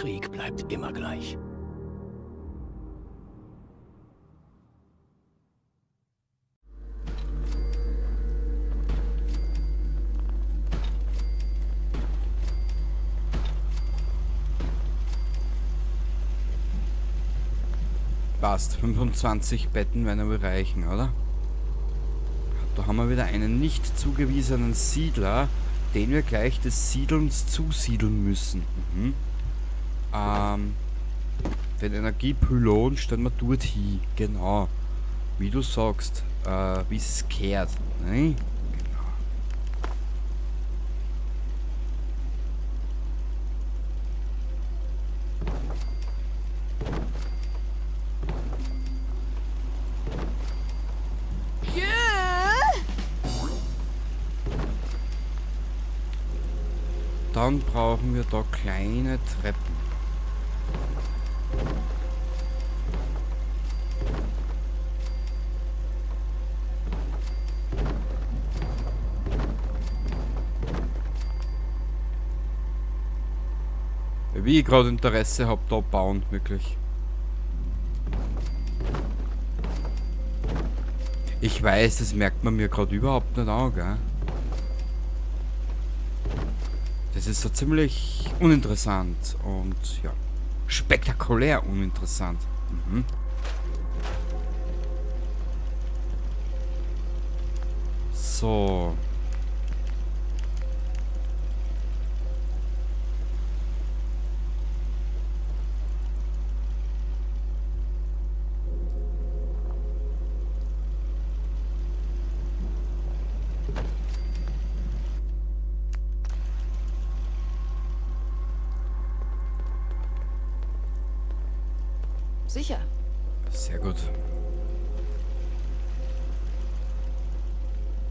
Krieg bleibt immer gleich. Passt, 25 Betten werden aber reichen, oder? Da haben wir wieder einen nicht zugewiesenen Siedler, den wir gleich des Siedelns zusiedeln müssen. Den Energiepylon stellen wir dort hin. Genau. Wie du sagst, wie es gehört. Ne? Genau. Dann brauchen wir da kleine Treppen. Wie ich gerade Interesse hab, da bauen, wirklich. Ich weiß, das merkt man mir gerade überhaupt nicht an, gell? Das ist so ziemlich uninteressant und ja, spektakulär uninteressant. So. Sicher. Sehr gut.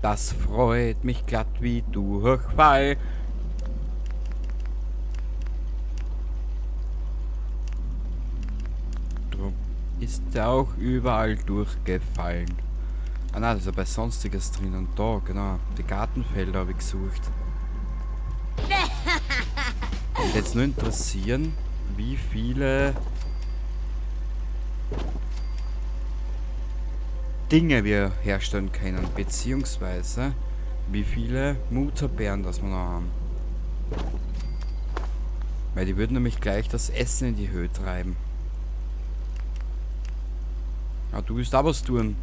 Das freut mich glatt wie Durchfall. Drum ist er auch überall durchgefallen. Ah nein, das ist ja bei Sonstiges drinnen. Da, genau. Die Gartenfelder habe ich gesucht. Und jetzt nur interessieren, wie viele Dinge wir herstellen können, beziehungsweise wie viele Mutterbeeren das wir noch haben. Weil die würden nämlich gleich das Essen in die Höhe treiben. Ah, du willst auch was tun.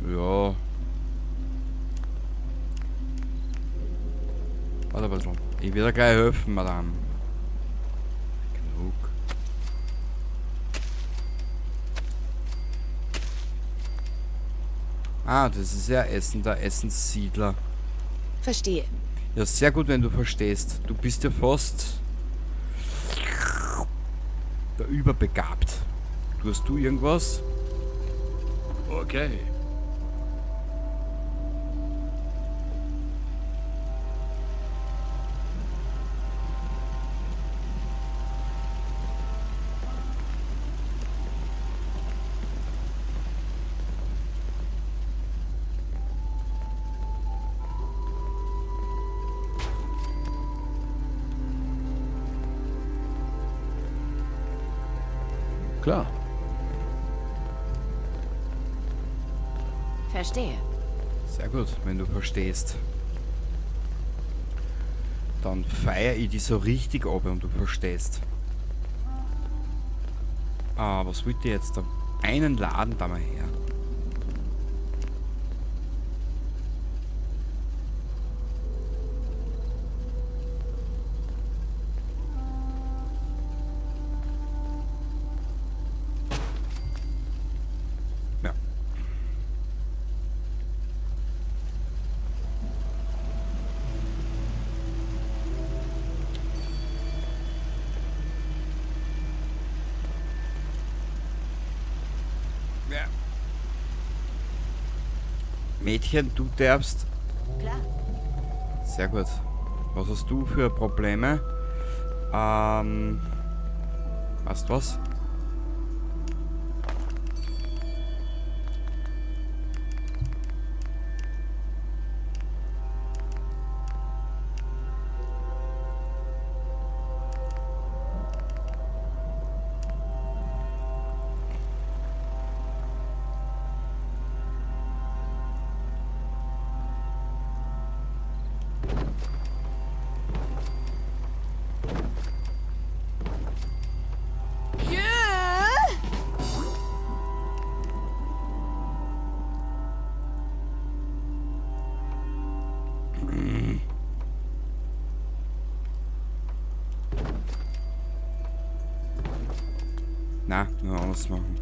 Ja. Warte ein bisschen. Ich werde gleich helfen, Madame. Genug. Ah, das ist ja Essen, der Essenssiedler. Verstehe. Ja, sehr gut, wenn du verstehst. Du bist ja fast der überbegabt. Tust du irgendwas? Okay. Klar. Verstehe. Sehr gut, wenn du verstehst. Dann feier ich die so richtig ab und du verstehst. Ah, was wollt ihr jetzt da? Einen Laden da mal her. Ja. Ja. Mädchen, du darfst. Klar. Sehr gut. Was hast du für Probleme? Weißt du was? Na, nur anders machen.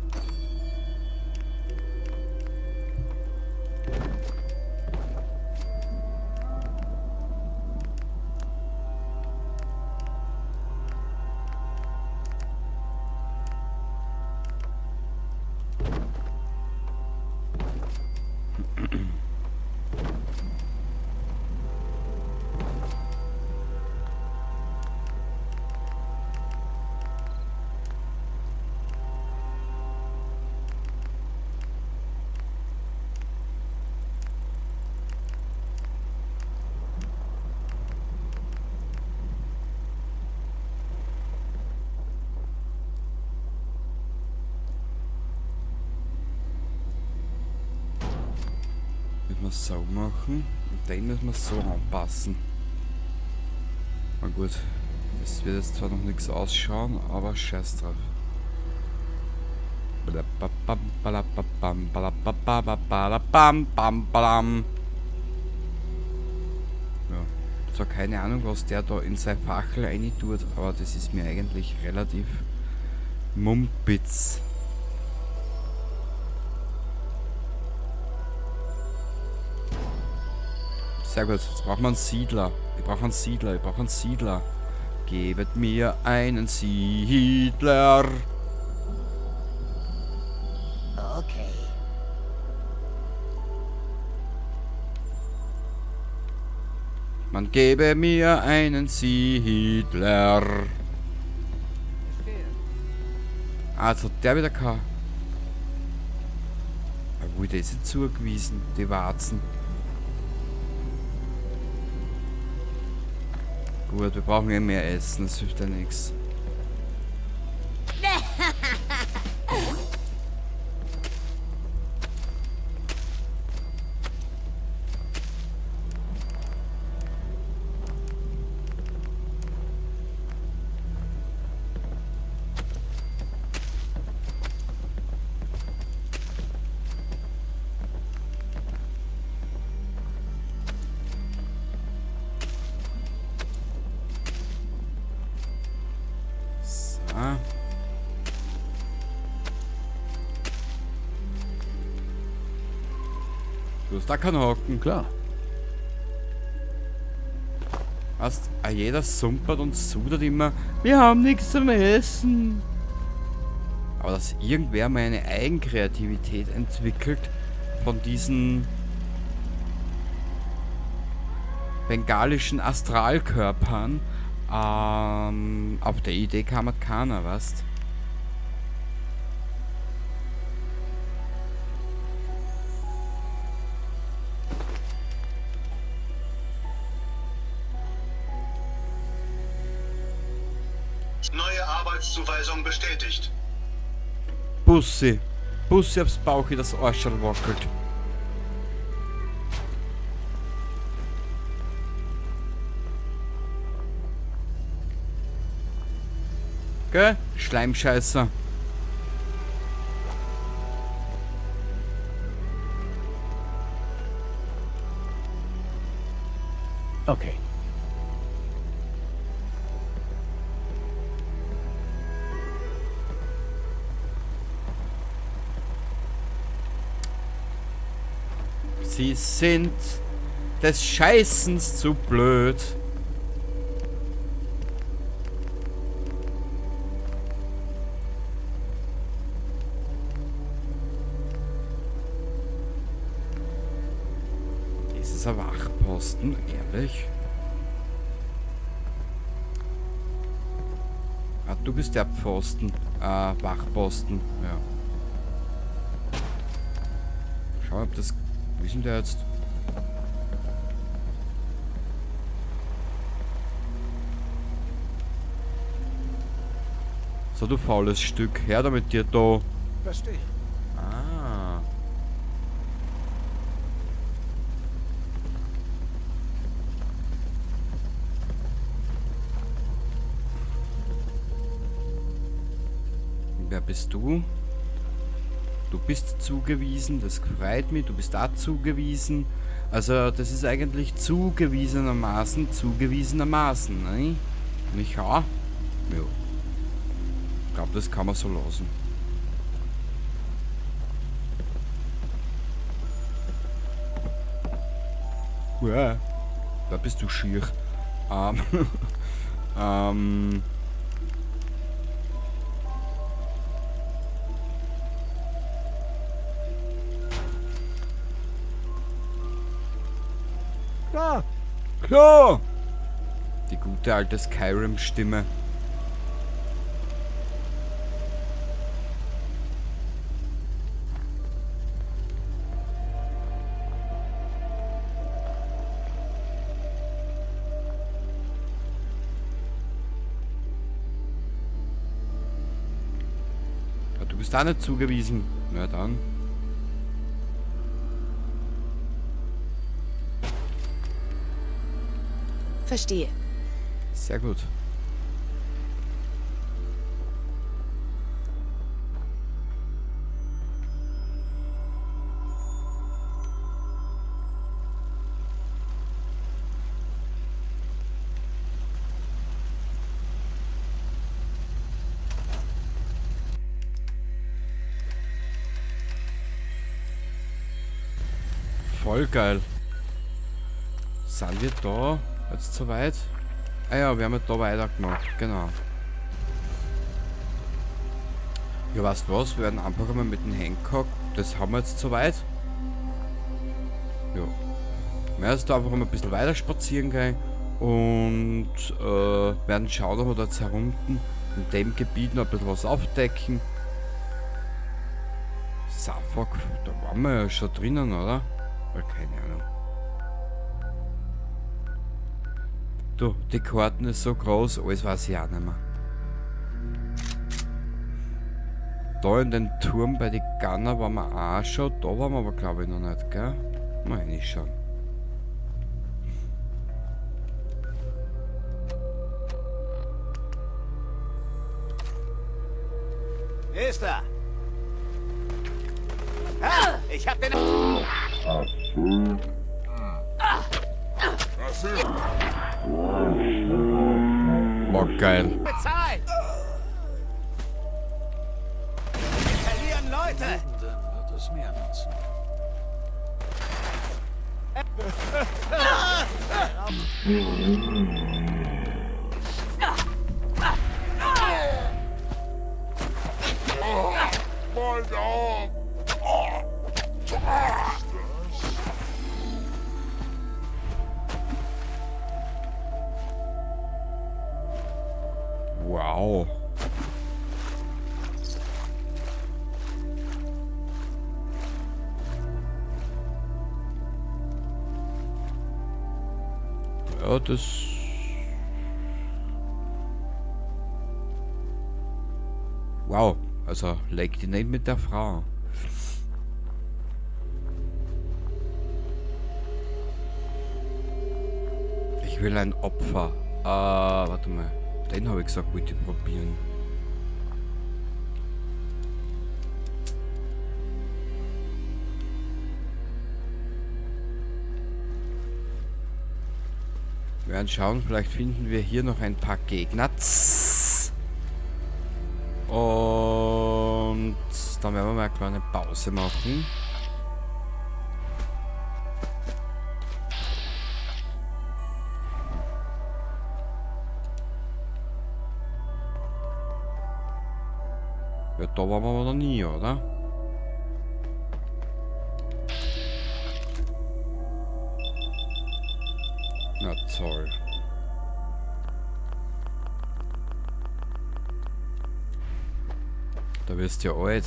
Müssen wir so machen und den müssen wir so anpassen. Na gut, das wird jetzt zwar noch nichts ausschauen, aber scheiß drauf. Ja, zwar keine Ahnung, was der da in sein Fachel rein tut, aber das ist mir eigentlich relativ mumpitz. Sehr gut, jetzt braucht man einen Siedler. Ich brauche einen Siedler, ich brauche einen Siedler. Gebet mir einen Siedler. Okay. Man gebe mir einen Siedler. Ah, jetzt hat der wieder kein... Obwohl, die sind zugewiesen, die Warzen. Gut, wir brauchen eh mehr Essen, das hilft ja nichts. Du hast da keinen Haken. Klar. Weißt, jeder sumpert und sudert immer, wir haben nichts zum Essen. Aber dass irgendwer mal eine Eigenkreativität entwickelt von diesen bengalischen Astralkörpern, auf der Idee kam halt keiner, weißt? Neue Arbeitszuweisung bestätigt. Bussi. Bussi aufs Bauch, wie das Arschl wackelt. Gell? Schleimscheißer. Okay. Sie sind des Scheißens zu blöd. Ist es ein Wachposten? Ehrlich? Ah, du bist der Pfosten. Wachposten. Ja. Schau, ob das... Wie ist denn der jetzt? So, du faules Stück. Her da mit dir da. Verstehe. Ah. Wer bist du? Du bist zugewiesen, das freut mich, du bist auch zugewiesen. Also das ist eigentlich zugewiesenermaßen, ne? Nicht wahr? Ja. Ich glaube, das kann man so lassen. Uah, da bist du schier. Klar. Klar! Die gute alte Skyrim-Stimme. Du bist da nicht zugewiesen. Na dann. Verstehe. Sehr gut. Voll geil. Sind wir da jetzt soweit? Ah ja, wir haben ja da weitergemacht, genau. Ja, weißt du was? Wir werden einfach einmal mit dem Hancock, das haben wir jetzt soweit. Ja. Wir werden jetzt da einfach mal ein bisschen weiter spazieren gehen und werden schauen, ob wir da jetzt herunten in dem Gebiet noch ein bisschen was aufdecken. Suffolk, da waren wir ja schon drinnen, oder? Weil, keine Ahnung. Du, die Karten ist so groß, alles weiß ich auch nicht mehr. Da in den Turm bei den Gunner waren wir auch schon, da waren wir aber glaube ich noch nicht, gell? Mal reinschauen. Ist er? Ah, ich hab den... Boah, geil. Bezahlt! Wir verlieren Leute! Dann wird es mehr nutzen. Wow. Ja, das... Wow, also leg dich nicht mit der Frau. Ich will ein Opfer. Warte mal. Den habe ich gesagt, wollte ich probieren. Wir werden schauen, vielleicht finden wir hier noch ein paar Gegner. Tss. Und dann werden wir mal eine kleine Pause machen. Ja, da waren wir aber noch nie, oder? Na toll. Da wirst du ja alt.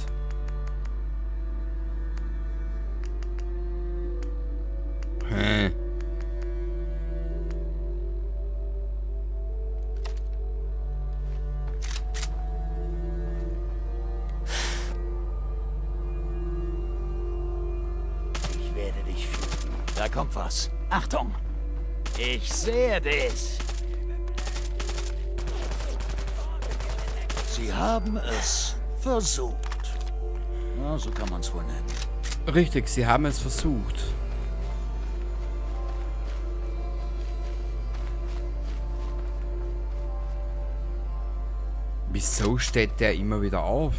Hä? Ich werde dich finden. Da kommt was. Achtung! Ich sehe dich. Sie haben es versucht. Na, so kann man's wohl nennen. Richtig, sie haben es versucht. Wieso steht der immer wieder auf?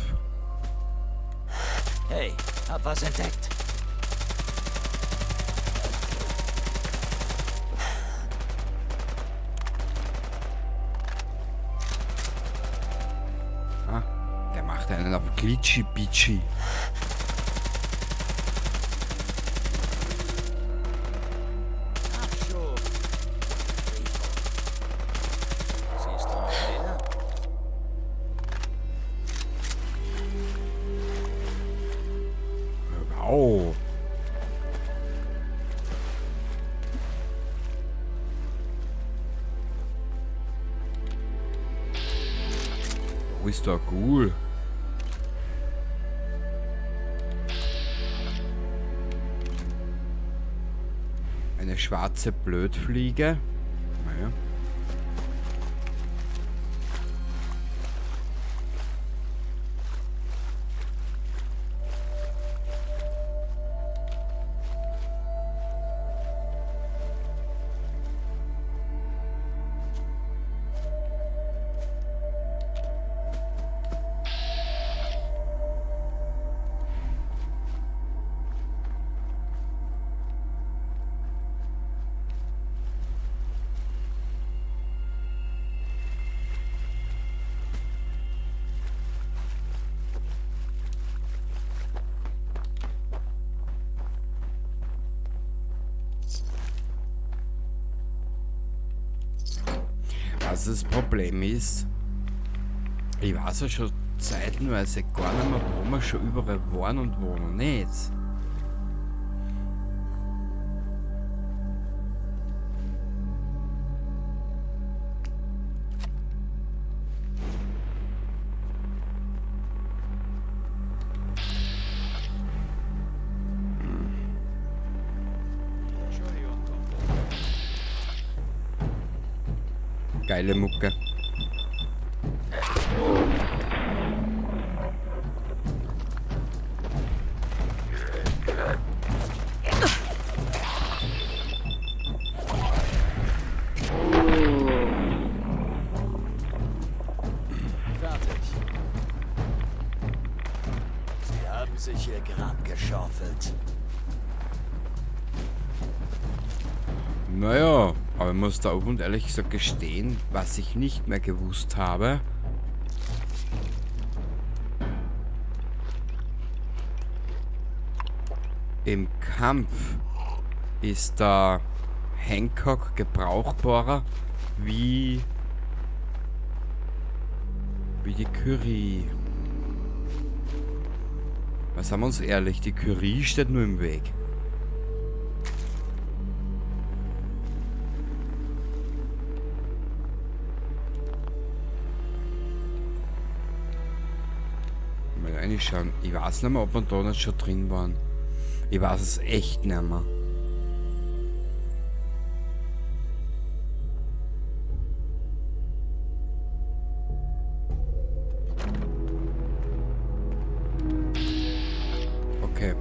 Hey, hab was entdeckt. Glitchy Beachy. Nachschub. Siehst du noch mehr? Wow. Wo ist da cool? Eine schwarze Blödfliege. Naja. Was das Problem ist, ich weiß ja schon zeitenweise gar nicht mehr, wo wir schon überall waren und wo noch nicht. Geile Mucke. Fertig. Sie haben sich ihr Grab geschaufelt. Naja, aber ich muss da oben und ehrlich gesagt gestehen, was ich nicht mehr gewusst habe. Im Kampf ist der Hancock gebrauchbarer wie die Curie. Was sagen wir uns ehrlich, die Curie steht nur im Weg. Mal reinschauen. Ich weiß nicht mehr, ob wir da nicht schon drin waren. Ich weiß es echt nicht mehr. Okay.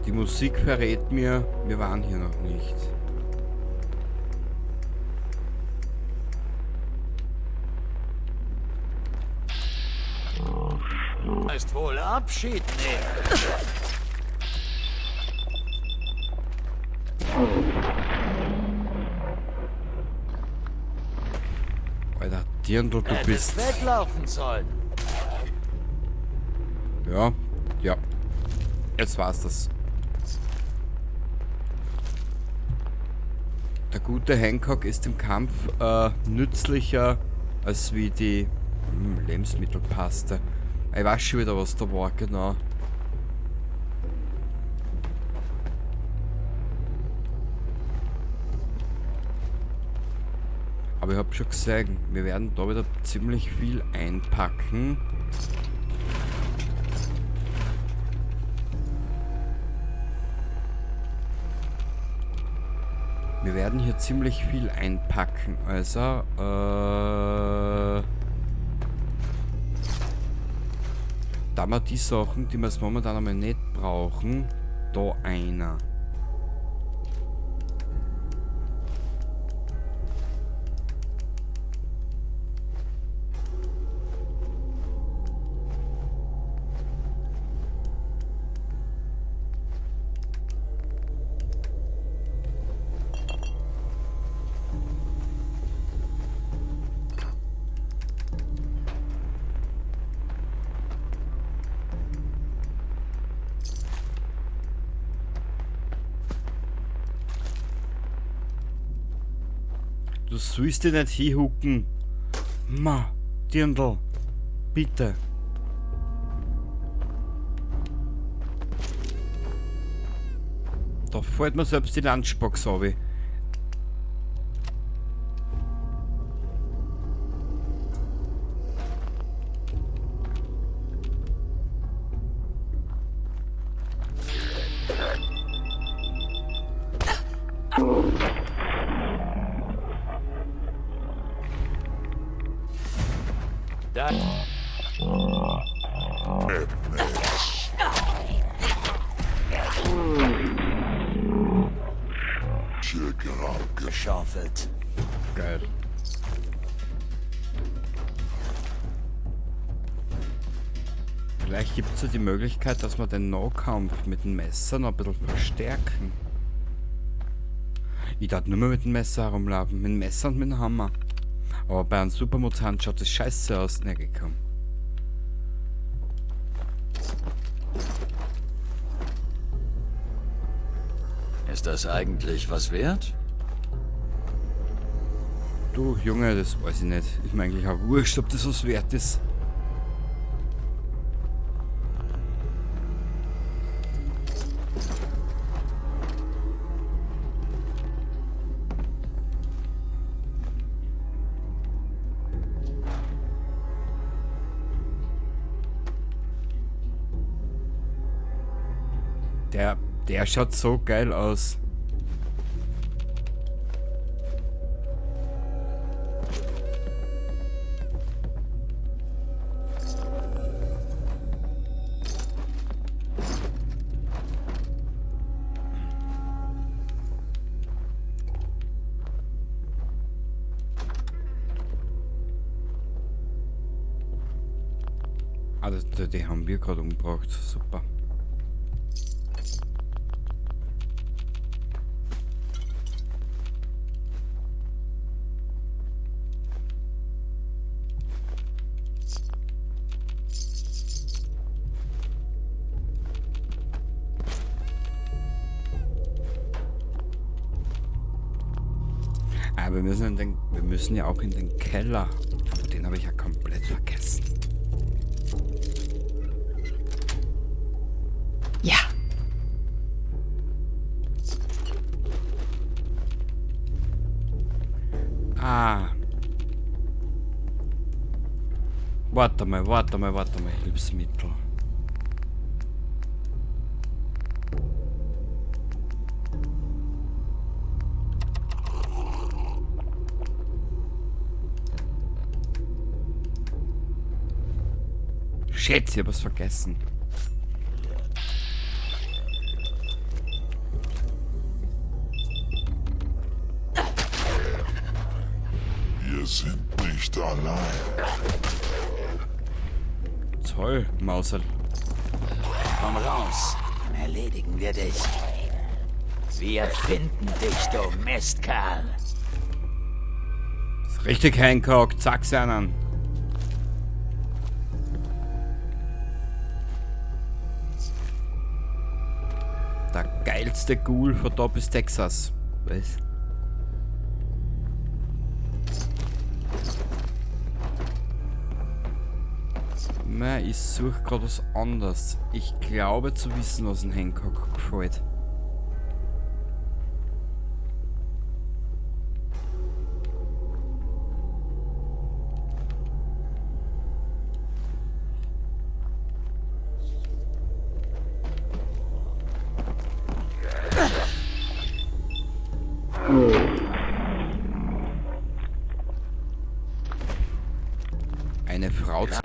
Die Musik verrät mir, wir waren hier noch nicht. Heißt wohl Abschied nehmen. Alter, Dirndl, du Hättest bist weglaufen sollen. Ja, ja. Jetzt war's das. Der gute Hancock ist im Kampf nützlicher als wie die Lebensmittelpaste. Ich weiß schon wieder, was da war, genau. Aber ich hab schon gesehen, wir werden da wieder ziemlich viel einpacken. Wir werden hier ziemlich viel einpacken. Also, da wir die Sachen, die wir jetzt momentan einmal nicht brauchen, da einer. Du sollst dich nicht hinhucken. Ma, Dirndl. Bitte. Da fällt mir selbst die Lunchbox runter. Da. Geschaufelt. Geil. Vielleicht gibt es ja die Möglichkeit, dass wir den Nahkampf mit dem Messer noch ein bisschen verstärken. Ich darf nur mehr mit dem Messer herumlaufen. Mit dem Messer und mit dem Hammer. Aber bei einem Supermutant schaut das scheiße aus. Ne, gekommen. Ist das eigentlich was wert? Du, Junge, das weiß ich nicht. Ist mir eigentlich auch wurscht, ob das was wert ist. Der schaut so geil aus. Ah, die haben wir gerade umgebracht. Super. Ah, wir müssen ja auch in den Keller. Aber den habe ich ja komplett vergessen. Ja. Ah. Warte mal, warte mal, warte mal. Hilfsmittel. Shit, ich hab was vergessen. Wir sind nicht allein. Toll, Mausel. Komm raus, dann erledigen wir dich. Wir finden dich, du Mistkerl. Ist richtig, Hancock. Zack, einen. Der geilste Ghoul von da bis Texas. Was? Na, ich suche gerade was anderes. Ich glaube zu wissen, was in Hancock gefällt. Eine Frau zu...